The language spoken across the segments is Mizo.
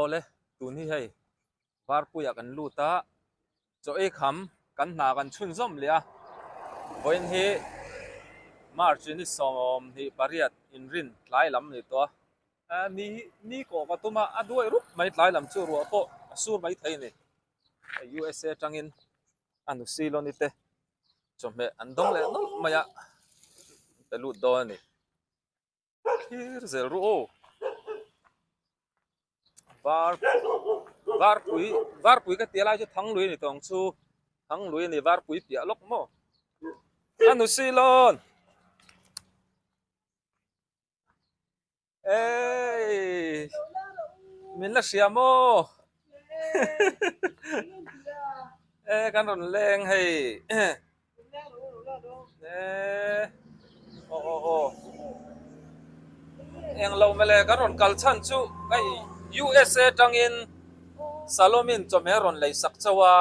Awle tun hi hei Varpuiah kan lut a, chaw ei kham kan hna kan chhunzawm leh a, vawiin hi March ni 28 inrin tlai lam ni tawh a, ni ni kawh ka tum a, a duai rup mai tlai lam chu ruah pawh a sur mai thei a ni. USA atangin a nu Siloni te chawhmeh an dawng leh nawlh mai a, an pe lut dawn a ni. Thlir zel ru aw. Var varpui varpui ka tia lai chu thanglui a ni tawng chu thanglui a ni varpui piah lawk maw a nu silawn ei min la hria maw e kan rawn leng hei. Aw aw aw englo mawle kan rawn kal chhan chu hei USA tangin Salomin chawhmeh a rawn lei sak chauh a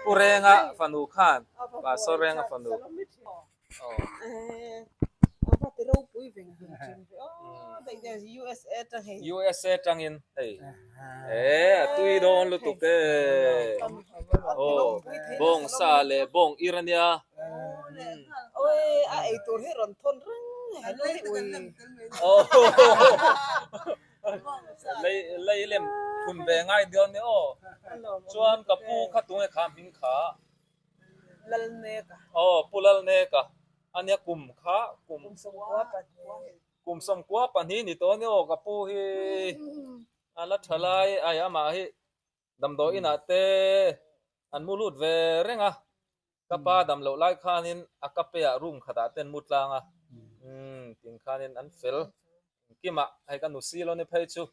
Pu Renga fanu khan Pastor Renga fanu. USA tangin hei e a tui dawn lutuk e aw bawng sa leh bawng ir ania lei lei lem phun ve ngai dawn nia aw chuan ka pu kha tunge kha hming kha. Lalneka. Aw Pu Lalneka ania kum kha kum kum sawmkua pahnih ni tawh ania aw ka pu hi a la tha lai ai amah hi damdawi inah te an mu lut ve reng a ka pa dam loh lai khanin a ka pe ah room khatah te an mu tlang a umm tin khanin an fel engkimah hei ka nu silo ni phei chu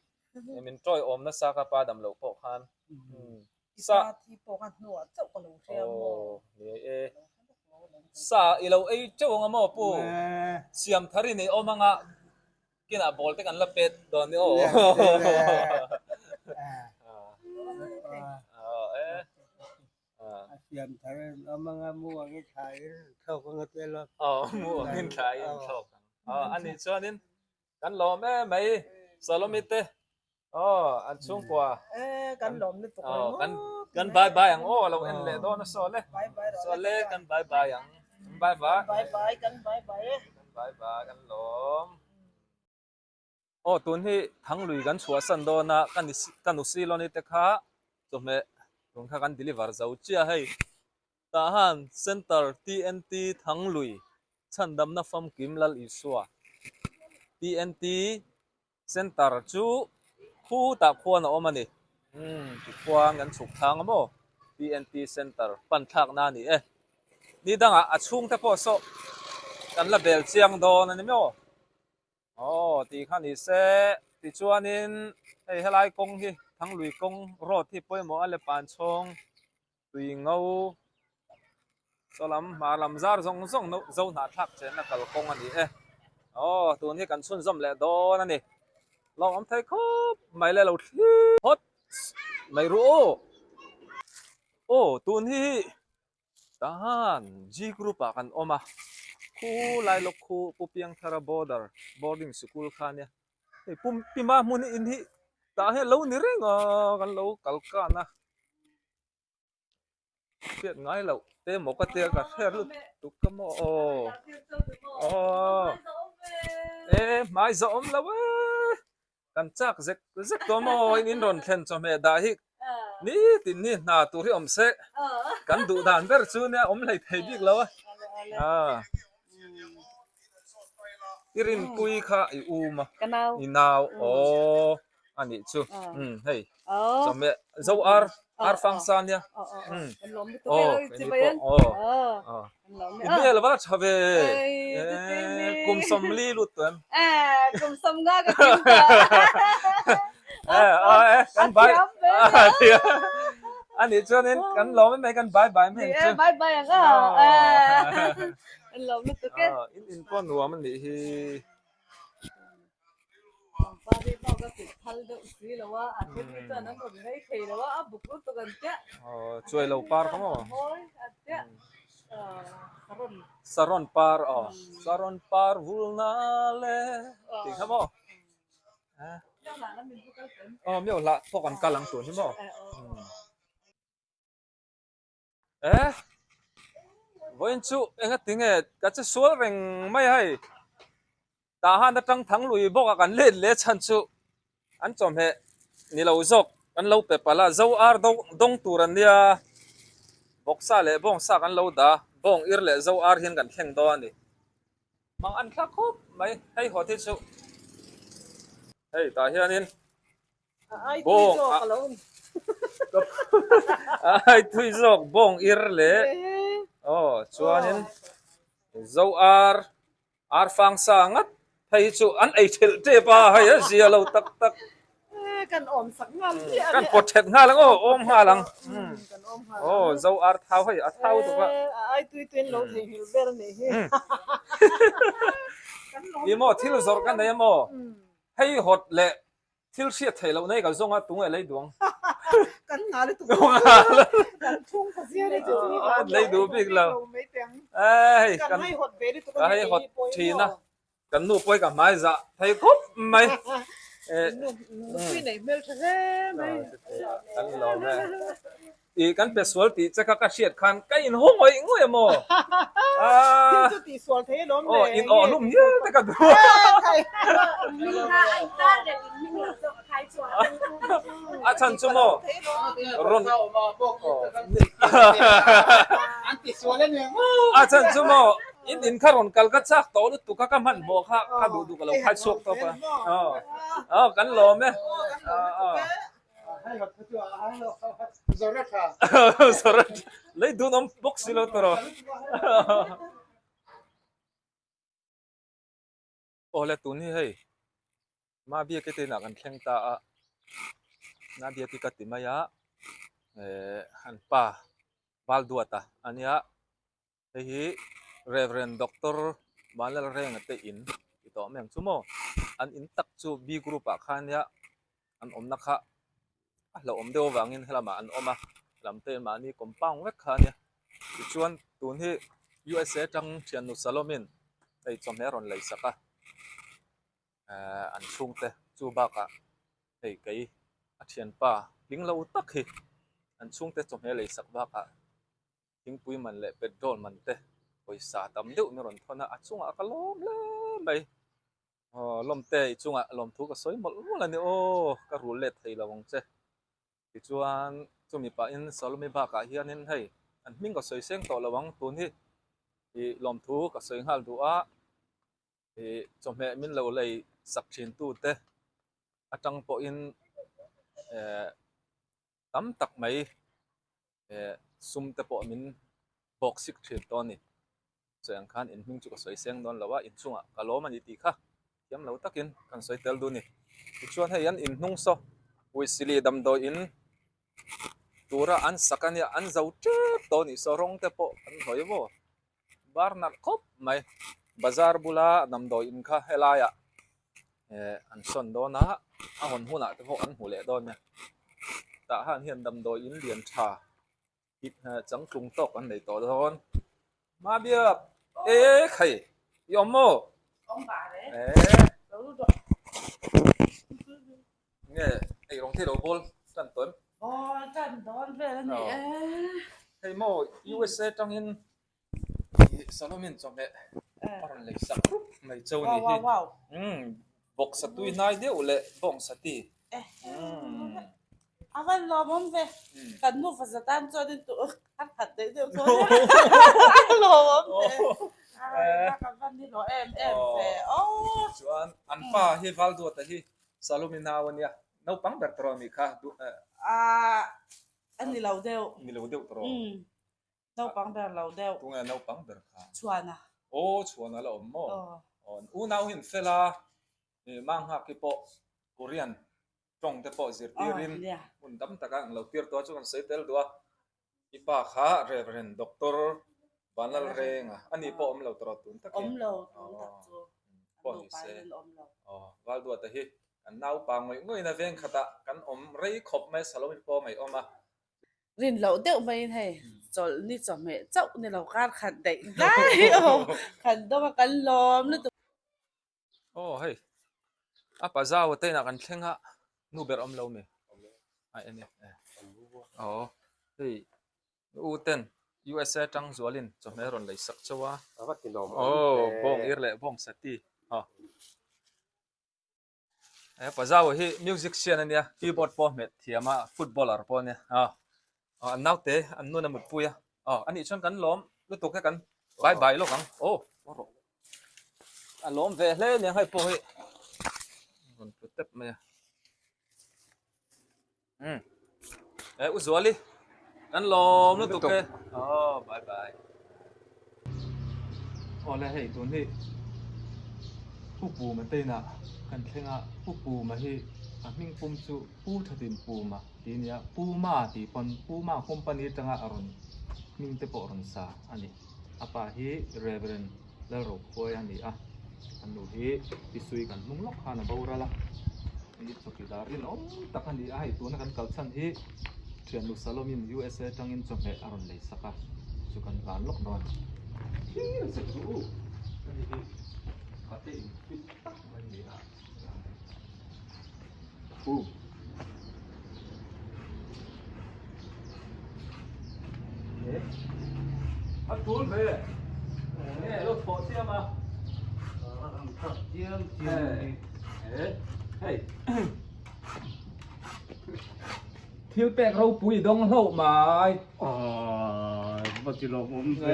min tawiawm nasa ka pa dam loh pawh khan umm Sa thi pawh kha hnuah chauh ka lo hria maw? Ni e. Sa i lo ei teuh anga maw pu? Siam thar i nei awm anga kinah ball te kan la pet dawn ni aw. Siam thar in awm anga mu angin thla in thlawk anga te lo. Aw mu angin thla in thlawk ang. Anih chuanin kan lawm em mai Salomi te. Aw an chhungkua eh kan lawm lutuk aw kan kan bye bye ang aw a lo en leh dawn a saw le saw le kan bye bye ang bye bye bye bye kan bye bye e kan bye bye kan lawm aw tun hi thanglui kan chhuahsan dawn a ka ni ka nu silawni te kha chawhmeh tun kha kan deliver zo chiah hei tah han center TNT thanglui chhandamna famkim Lal Isua TNT Center chu khutah khuan a awm a ni. Umm tikhuan kan chhuk thlang a maw? TNT Center pan thlakna a ni e. Ni dangah a chhungte pawh saw kan la bel chiang dawn a ni maw? Aw tih kha ni se tichuanin hei helai kawng hi Thanglui kawng road hi pawimawh a le Panchhawng Tui ngo chaw lam hmar lam zar zawng zawng no zo hnahthlak chenna kalkawng a ni e. Aw tun hi kan chhunzawm leh dawn a ni. Lawm awm thei khawp mai le lo thlir phawt mai ru aw. Aw tun hi tahan G group ah kan awm a khu lai lawk khu Pu Piangthara border boarding sikul kha ania hei Pu Pima hmun in hi tah hian lo ni reng a kan lo kal kan a. Hriat ngai loh te maw ka tia ka hriat lutuk ka maw aw aw e hmai zawh awm lo e kan chak zek zek tawh maw in in rawn thlen chawhmeh dah hi nitin ni hna tur hi awm se kan duh dan ber chu nia awm hlei thei bik lo a i rinpui kha i um a i nau aw. a nih chu umm hei chawhmeh zo ar ar fang sa nia umm aw keini pawh aw i hmel a va la tha ve kum sawmli lut tawh em kan bai a nih chuanin kan lawm em mai kan bai bai mai ang chu in in pawh nuam a nih hi. Chuai lo par kha maw? Saron par aw. Saron par vul na le tih kha maw? Aw miau hlah pawh kan kal ang tun hi maw. Eh vawiin chu enga tinge ka che sual reng mai a hei tah han atang thang lui bawk a kan let leh chhan chu an chawhmeh ni lo zawk an lo pe palh a zo ar dawng tur an nia bawksa leh bawngsa kan lo dah a bawng ir leh zo ar hian kan thleng dawn a ni. Mang an thlak khawp mai hei haw te chu hei tah hianin bawng a ai thui zawk bawng ir leh aw chuanin zo ar ar fang sa ngat phei hi chu an ei thelh tep a hei a zia lo tak tak kan awm sak nghal chiah kan pawt thet nghal ang aw awm nghal ang aw zo ar thau hei a thau tuk a ai tui tuin lo theihnghilh ber a nih hi i maw thil zawrh ka nei a maw hei hawt leh thil hriat theih loh nei ka zawng a tunge lei duang kan nghal lutuk kan thung ka zia ni chu lei duh bik lo ei kan hei hawt ve lutuk a hei hawt thin a Kan nu pawi ka hmai zah thei khawp mai. Nupui nei hmel tha hle mai. Kan lawm e. I kan pe sual tih che kha ka hriat khan ka in haw ngawih ngawih a maw? Thil chu tih sual thei alawm le. Aw in awh hlum hial te ka duh. A chhan chu maw? Rawn A chhan chu maw? In in kha rawn kal ka chak tawh lutuk a ka hmanhmawh kha ka duh duh ka lo khai chhuak tawp a. Aw aw kan lawm e. Zoratha lei dun awm bawk si lo tawh rawh. Aw le tun hi hei Mabiaki te inah kan thleng ta a Mabiaki ka ti mai a eh an pa Valduata a nia. Hei hi Rev. Doctor Vanlalrenga te in ti tawh mai ang chu maw? An in tak chu B group ah khan nia an awmna kha a hlauhawm deuh avangin helamah an awm a, lam te mahni compound vek kha a nia. Tichuan tun hi USA atang thiannu Salomin hei chawhmeh a rawn lei sak a, ehh an chhungte chu bakah hei kei a thianpa tling lo tak hi an chhungte chawhmeh lei sak bakah thingpui man leh petrol man te pawisa tam deuh min rawn thawn a a chungah ka lawm hle mai aw lawmte i chungah lawmthu ka sawi mawlh mawlh a ni aw ka rul let thei lo ang che tichuan chumi pahin Salome bakah hianin hei an hming ka sawi seng tawh lo ang tun hi ih lawmthu ka sawi nghal duh a ih chawhmeh min lo lei sak thin tu te atang pawhin eh tam tak mai eh sum te pawh min bawk sik thin tawh a ni. Sawi ang khan in hming chu ka sawi seng dawn lo a, inchungah ka lawm a ni tih kha thiam lo takin kan sawi tel duh a ni. Tichuan hei an inhnung saw Uisili damdawi in tura an sak a nia, an zo tep tawh a nih saw rawng te pawh an hnawih maw bar nalh khawp mai. Bazar bula damdawi in kha helaiah eh an sawn dawn a, a hawn hunah te pawh an hmu leh dawn a nia. Tah han hian damdawi in lian tha changtlung tawk an nei tawh dawn. Mabiak e khai i awm maw? Awm vah re. Eh. Nge ei rawng thei lo bawl tan tawh em? Bawl tan dawn vel a ni e. Hei maw USA tangin Salomin chawhmeh a rawn lei sak rup mai chau a ni hi. Umm bawksa tui hnai deuh leh bawngsa ti. Umm. A van lawmawm ve. Kan nufa za tan chuan in tuh a khat daih deuh chuan a lawmawm ve. Ka van ni hlawh em em ve. Chuan an pa hi Valduata hi Salomi nau a nia. Naupang ber tawh a nih kha. A ni lo deuh. Ni lo deuh tawh. Naupang ber lo deuh. Tunge naupang ber kha? Chhuana. Aw Chhuana la awm maw? Aw. Unau hi an fel a, Manghak hi pawh Korean tawng te pawh zirtirin hmun tam taka an lo tir tawh a chu kan sawi tel duh a. I pa kha Reverend Doctor Vanlalrenga a ni pawh awm lo tawh tun takin. Awm lo tun tak chu. Pawh ni se. Aw Valduata hi kan naupa ngawih ngawih in a veng khatah kan awm rei khawp mai Salome pawh ngaihawm a. Rin loh deuh maiin hei chawlh ni chawhmeh chauh ni lo kar khat daih daih aw kan dawng a kan lawm lutuk. Aw hei. A pa zau te inah kan thleng a nu ber awm lo mi a en e aw hei u ten USA atang zualin chawhmeh a rawn lei sak chauh a aw bawng ir leh bawng sati aw he pa zau hi music sian ania keyboard pawh hmet thiam a footballer pawh ania aw an naute an nun a mutpui a aw anih chuan kan lawm lutuk he kan bye bye lawk ang aw a lawm ve hle nia hei pawh hi rawn tlu tep mai a um e u zuali kan lawm lutuk e aw bye bye awle hei tun hi Pu Puma te inah kan thleng a Pu Puma hi a hming pum chu Pu Thatin Puma tih a ni a Puma tih pawn Puma company atanga a rawn hming te pawh a rawn sa a ni. A pa hi Reverend Lalrokhuai a ni a, a nu hi Tisui kan hnung lawk khan a boral a, hei chawkidar rinawm tak a ni a, hei tuna kan kal chhan hi thiannu Salomin USA atangin chawhmeh a rawn lei sak a, chu kan van lawk dawn. Thil che chu hei hi pate in fit tak mai a ni a. Boom. A tul ve. Nge lo thawh chiam a. Chiam chiam. Eh, hei. Thil pek ropui dawng hlauh mai. Ah, va ti lawm awm ve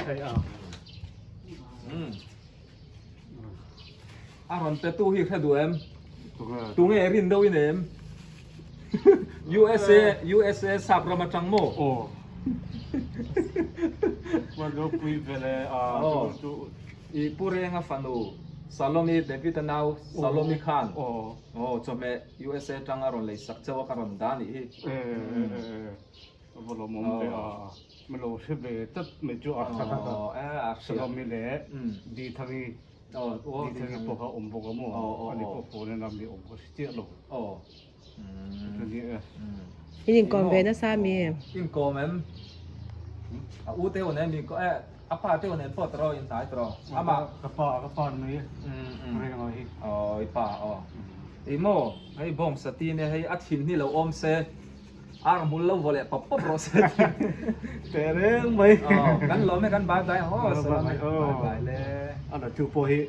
khai a. Um. A rawn pe tu hi hre duh em? Tunge rin deuh in em? USA USA sap ram atang maw? Aw. Chuan ropui ve le a chu chu. I Pu Renga fanu Salomi David a nau Salomi khan aw chawhmeh USA atang a rawn lei sak chauh a ka rawn dah anih hi. A va lawmawm ve a, min lo hre ve tlat mai chu a Salomi leh Dithangi Dithangi pawh kha awm bawk a maw ani pawh phone in a mi awm ka hre chiah lo chuni e. In inkawm ve nasa mi? Inkawm em? A u te ho nen mi e a pa te ho nen pawh tawh in hnai tawh amah ka pa ka pa ni reng a hi aw i pa aw i maw hei bawng sati nia hei a thin hi lo awm se Ar hmul lo vaw leh pawp pawp rawh se. Teh reng mai. Aw, kan lawm e kan bye bye ang aw salam e. Bye bye le. A la chu pawh hi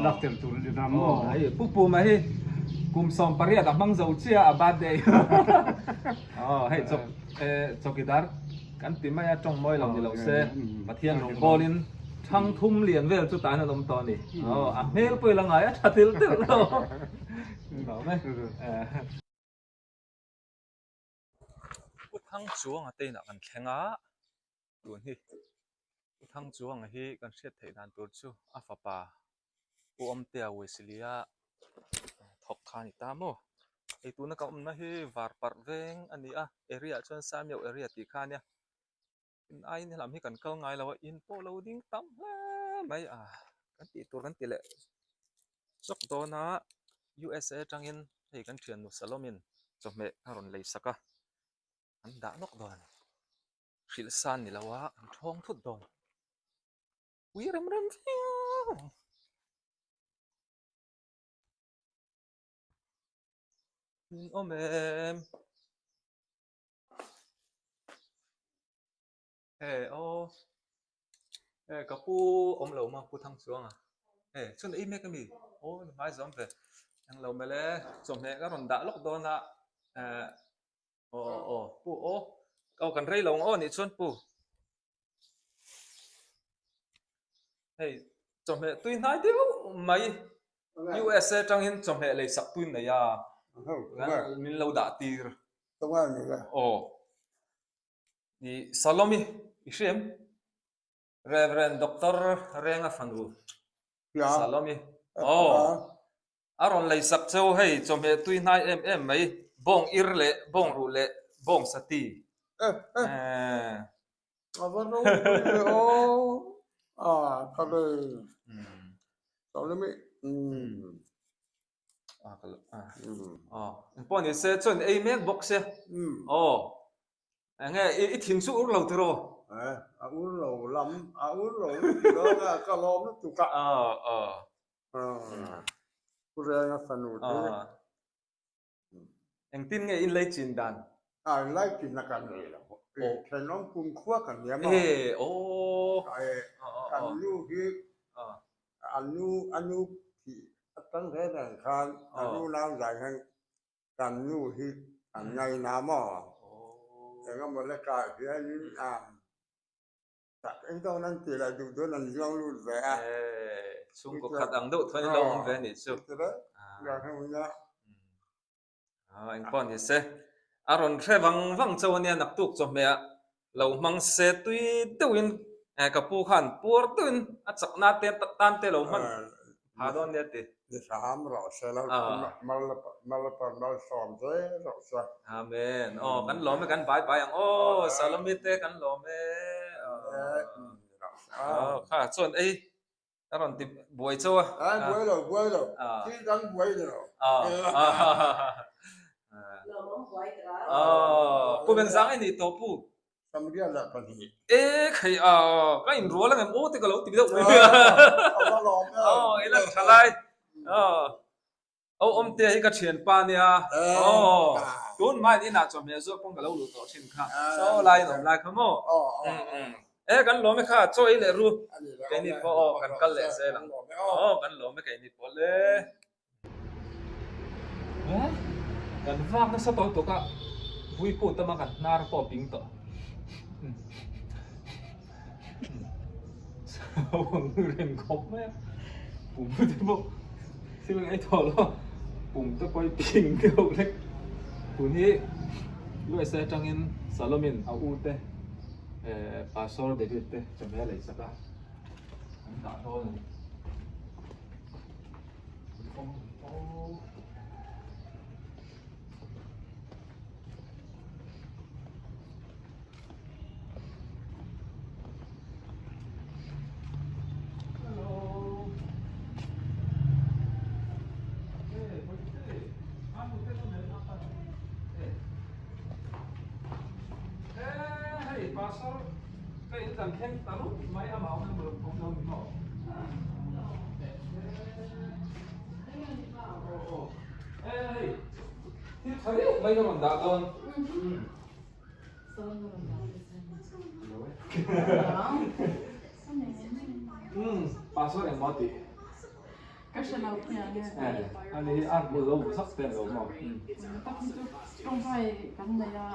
lak tel tur a ni na maw. Aw, hei Pu Puma hi kum 18 a hmang zo chiah a birthday. Aw, hei chawk chawkidar kan ti mai a tawng mawi lo ni lo se Pathian rawngbawlin thang thum lian vel chu tan an awm tawh a ni. Aw, a hmel pawh i la ngai a tha til til lo. Lawm e. Pu Thangchuanga te inah kan thleng a, tun hi Pu Thangchuanga hi kan hriat theih dan tur chu a fapa Pu Awmtea Wesley-a thawk kha a ni ta maw. Hei tuna ka awmna hi Varparh veng a ni a, area ah chuan Samiau area tih kha a nia. In aiin helam hi kan kal ngai lo a, in pawh lo ding tam hle mai a, kan tih tur kan ti leh chawk dawn a, USA atangin hei kan thiannu Salomin chawhmeh a rawn lei sak a, an dah nawk dawn a ni, hrilh san ni lo a an thawng thut dawn, pui rem rem viau ang. In awm em? He aw he ka pu awm lo maw pu thang chuang a he chhun ei mek ami aw ni hmai zawm ve englo mawle chawhmeh ka rawn dah lawk dawn a eh aw aw pu aw aw kan rei lo ang aw nih chuan pu hei chawhmeh tui hnai deuh mai USA atangin chawhmeh lei sak tui nei a min lo dah tir. Aw i Salomi i hria em? Reverend Doctor Renga fanu Salomi aw a rawn lei sak cheu hei chawhmeh tui hnai em em mai bawng ir leh bawng ruh leh bawng sati. A va ropui ve aw a ka le Salomi umm. Engpawh ni se chuan ei mek bawk se aw enge i thin chu ur lo tiraw? A ur lo lam a ur lo lutuk dawn a ka lawm lutuk a. Aw aw. Pu Renga fanu te. Engtin nge in lei chin dan? A in lai chin na kan nei lo. Thenawm kumkhua kan nia maw? Kan nu hi a nu a nu thih atang reng reng khan a nu nau zai hian kan nu hi an ngaina maw? Engemaw lekah hianin a Tak eng dawn an tih lah duh dawn an zuang lut ve a. Chhungkaw khat ang deuh thuan in lo awm ve a nih chu. Eng pawh ni se. A rawn hre vang vang chauh a nia naktuk chawhmeh ah lo hmang se tui deuhin ka pu khan puar deuhin a chakna te tan te lo hman pha dawn nia ti. Ni hram rawh se lo mal mal sawm zel rawh se. Amen. Aw kan lawm e kan bai bai ang aw Salomi te kan lawm e. Aw kha chuan ei a rawn ti buai chauh a. A buai lo buai lo thil dang buai ni lo. Aw pu Bengzang i nih tawh pu. Samaria leh pahnih. E khai a ka in rual angem aw te ka lo ti deuh mai. Aw i la tha lai. Aw aw awmte hi ka thianpa nia. Aw tun hmain inah chawhmeh zawk pawn ka lo luh tawh thin kha. Saw lai in awm lai kha maw. E kan lawm e kha chaw ei leh ru. Keini pawh aw kan kal leh zel ang. Aw kan lawm e keini pawh le. Kan vak nasa tawh tuk a, vui kut tama kan hnar pawh a ping tawh. Reng khawp mai a, pum te pawh thil ang ei tawh lo, pum te pawh i ping deuh lek. Tun hi USA atangin Salomin a u te Pastor David te chawhmeh a lei sak a, an dah dawn a ni. Pastor ka in kan thleng ta rup mai amah awm em lo ni maw? Thil tha deuh mai ka rawn dah dawn. Pastor engmaw tih? Ka hre lo pui ang e. Ani hi a hmu lo sak te lo maw? Tak hi chu tawngtai kan nei a.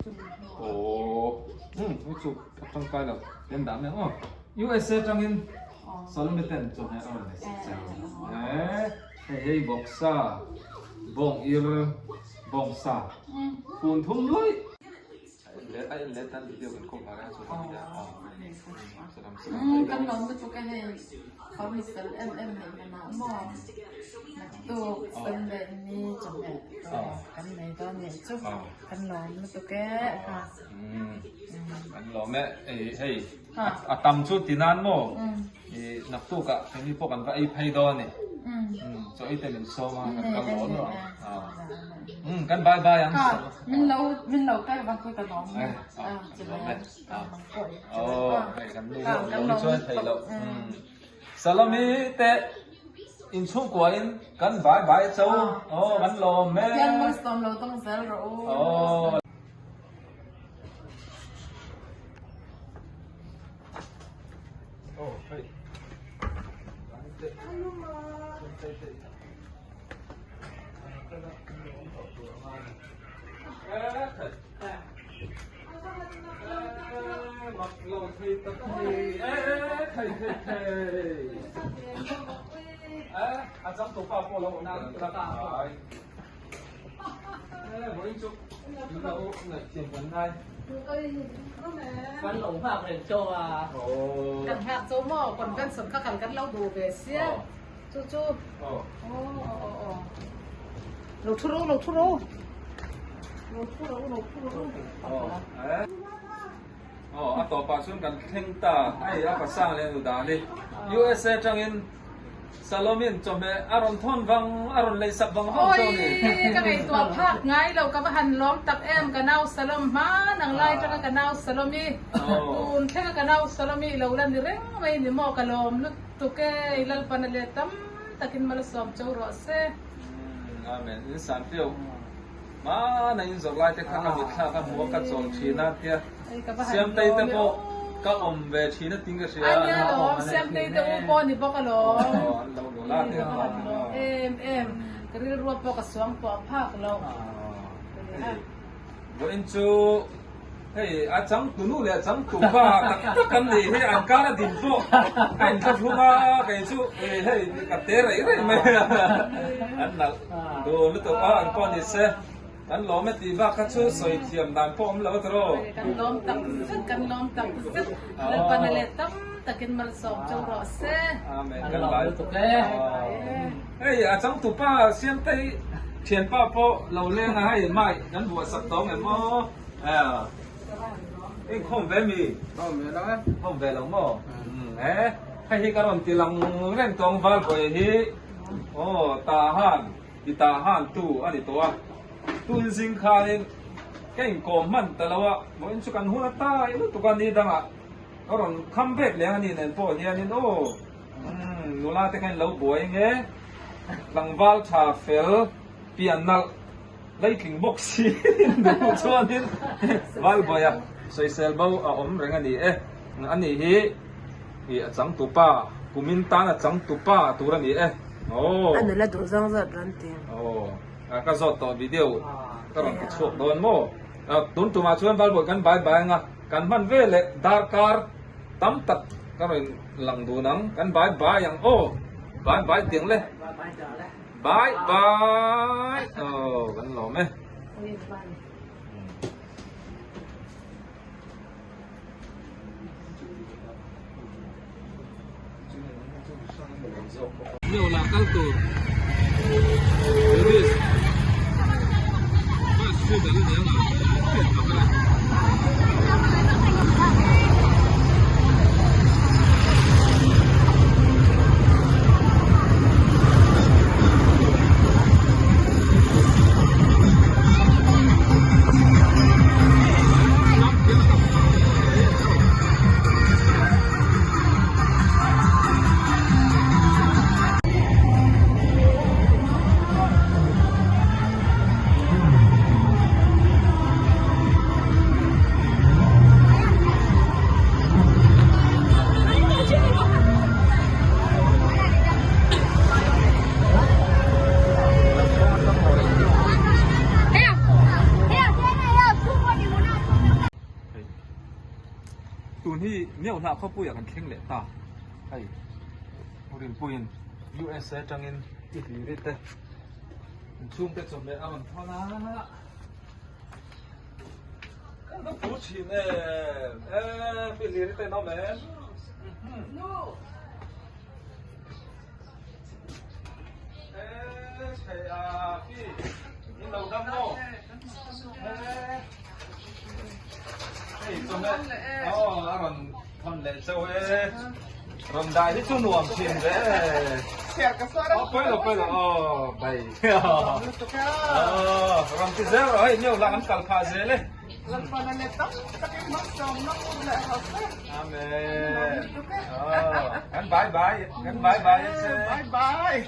Aww hei chu a tangkai lo ten dah mai ang aw. USA tangin Salome ten chawhmeh a rawn nei sak che e hei hei bawksa bawng ir bawngsa fun thum luih a en let tan video kan cover a chu kan nia Kan lawm lutuk a hei Family fel em em nei hman ah maw naktuk Sunday ni chawhmeh kan nei dawn nih chu kan lawm lutuk e kha. Kan lawm e hei a tam chu ti nan maw naktuk ah keini pawh kan va ei phei dawn a ni chaw ei te min sawm a kan kal dawn lo ang kan bye bye ang min lo min lo kal vang chu ka lawm e aw hei kan nu hi awm lo chuan thei lo Salami te inchhungkua in kan bye bye cho aw kan lawm e Pathian malsawm lo tawng zel rawh u aw. Kan lo nghak reng chaw a. Kan nghak chaw maw convention kha kal kan lo duh ve sia chu chu aw aw aw lo thu ro lo thu ro lo thu ro lo thu ro aw a tawpah chuan kan thleng ta hei a pasang leh nu dan hi USA tangin Salomin chawhmeh a rawn thawn vang a rawn lei sak vang vang chaw ni. Awii ka ngaihtuah phak ngai lo ka va han lawm tak em ka nau Salom hman ang lai tanga ka nau Salomi tun thlenga ka nau Salomi lo la ni reng mai ni maw ka lawm lutuk e i Lalpana let tam. takin malsawm cho rawh se. Amen. In san piau. Hmana in zawrh lai te kha ka mitthla ka hmu a ka chawl thin a tia Siamtei te pawh ka awm ve thin a ting ka hria. Ania lawm Siamtei te u pawh ni bawk alawm. Aw an lo nula te a em em ka rilru pawh ka suang pawh a phak lo. Vawiin chu hei a changtu nu leh a changtu pa tak tak an nih hi an kar a din pawh a inthlahrung a kei chu hei ka te rei rei mai a an nalh dun lutuk a an pawh ni se kan lawm e tih bak kha chu sawi thiam dan pawh awm lo a tiraw. Kan lawm tak zet kan lawm tak zet Lalpana leh tam takin malsawm chauh rawh se. Amen kan lawm lutuk e. Hei a changtu pa Siamtei thianpa pawh lo leng a hei mic kan buah sak tawng em maw i khawm ve mi? Khawm ve lo e. Khawm ve lo maw? E hei hi ka rawn ti lang reng tawng Valbawi hi aw ta han ti ta han tu a ni tawh a tun zing khanin ka inkawm hman ta lo a vawiin chu kan hun a tai lutuk a ni dangah ka rawn kham vek leng a ni nen pawh hianin aw. Umm nula te khan lo buai nge tlangval tha fel pian nalh leitling bawk si duh chuanin Valbawiha sawisel bo a awm reng a ni e. A ni hi ih a changtu pa kumin tan a changtu pa tur a ni e. Aw. A nula duh zawng zawt rawn ti. Aw ka zawt tawh video ka rawn ti chhuak dawn maw. Tun tumah chuan Valbawi kan bai bai anga kan hman veleh darkar tam tak ka rawn lang dun ang kan bai bai ang aw bai bai tiang le bai bai aw kan lawm e. Neu lah kal tur Ladies Bus chu dal nia nga hriat tak a. Tun hi Miohlah khawpuiah kan thleng leh ta hei Rinpuiin USA atangin i hlir te inchhungte chawhmeh a rawn thawn a kan va phu thin em em i hlir te an awm em e chhei a pi in lo dam maw Hei chawhmeh aw a rawn thawn leh chauh e rawn dai hi chu nuam thin ve aw pawi lo pawi lo aw bai aw rawn ti zel rawh hei miau lah an kal phah zel e Amen aw kan bye bye kan bye bye a che bye bye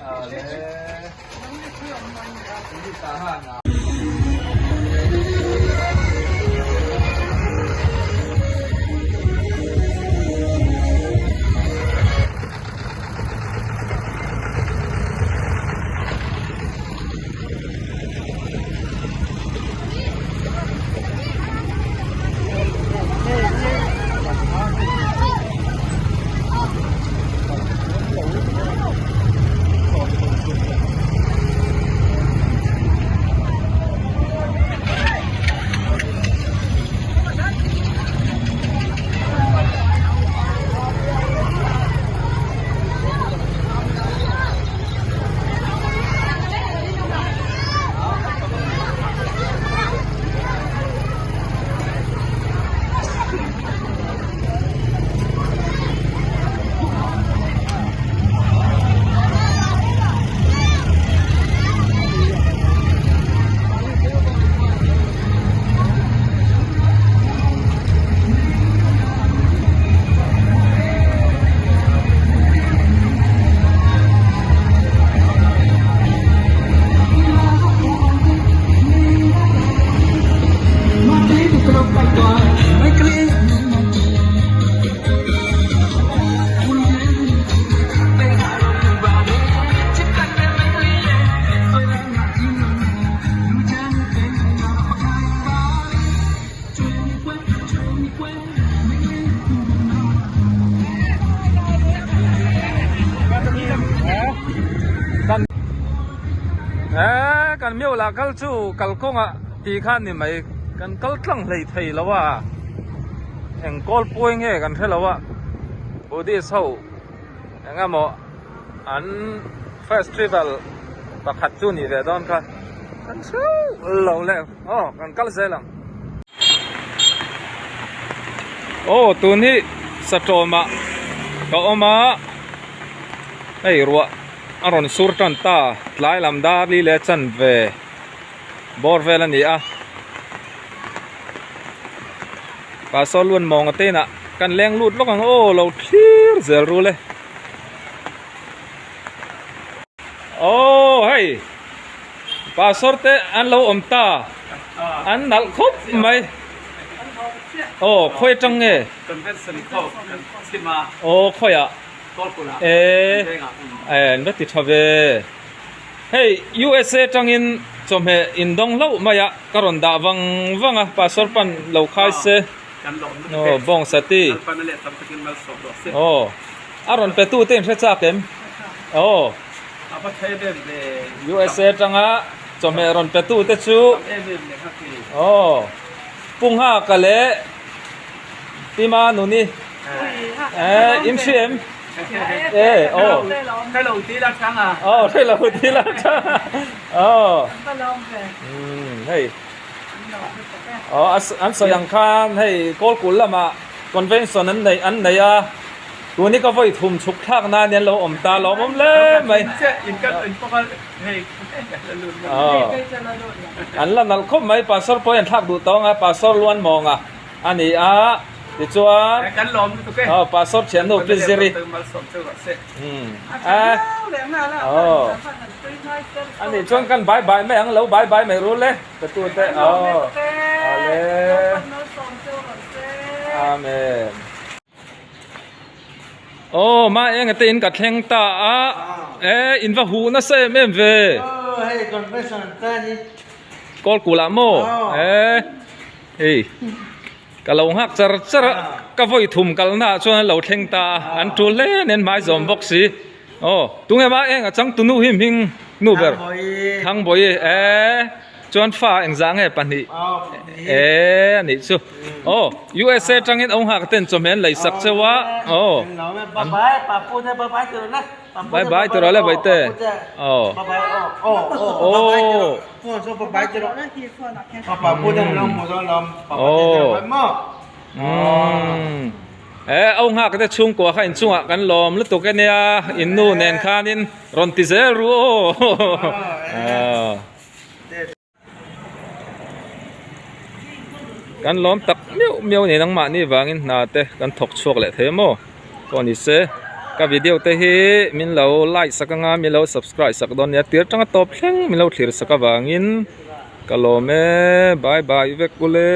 kan miola kal chu kalkawngah tih kha ni mai kan kal tlang hlei thei lo a eng kawl pawi nge kan hre lo a Buddhist ho eng emaw an festival pakhat chu nih ve dawn kha kan hreuh lo le aw kan kal zel ang. Aw tun hi satawmah ka awm a hei ruah a rawn sur tan ta tlai lam dar li leh chanve bawr vel a ni a pastor luan mawng a te inah kan leng lut lawk ang aw lo thlir zel rul e aw hei pastor te an lo awm ta an nalh khawp mai aw khawi atang nge aw khawiah e an va ti tha ve hei USA tangin chawhmeh indawng hlauh mai a ka rawn dah vang vang a pastor pan lo khai se aw bawng sati aw a rawn pe tu te in hre chak em aw USA tanga chawhmeh rawn pe tu te chu aw Punghaka leh Tima Nuni eh in hria em eh aw Hrelo ti la chang a aw hrelo ti la chang a aw umm hei aw an sawi ang khan hei Kawlkul lamah convention an neih an nei a tuni ka vawi thum chhuk thlak nan an lo awm ta lawmawm hle mai an la nalh khawp mai pastor pawh hian thlak duh tawng a pastor Luanmawnga a ni a tichuan aw pastor thiannu Pi Ziri aw a nih chuan kan bai bai mai ang lo bai bai mai rul e ka tu te aw ale amen aw ma eng te in ka thleng ta a e in va huh nasa em em ve Kawlkul ah maw e Hei ka lo nghak char char a ka vawi thum kalna ah chuan an lo thleng ta a an tul hle nen hmai zawm bawk si aw tunge mah eng a changtunu hi hming nu ber Thangbawi e chuan fa engzah nge pahnih e a nih chu aw USA tangin au nghak ten chawhmeh an lei sak cheu a aw Bye bye ti rawh le Baite. Aw. Aw. Aw. E au nghak te chhungkua kha inchungah kan lawm lutuk e nia in nu nen khanin rawn ti zel ru aw. Kan lawm tak miau miau ni nangmahni vangin hna te kan thawk chhuak leh thei maw pawh ni se ka video te hi min lo like sak anga min lo subscribe sak dawn nia tir tanga tawp thleng min lo thlir sak avangin ka lawm e bye bye vek ule.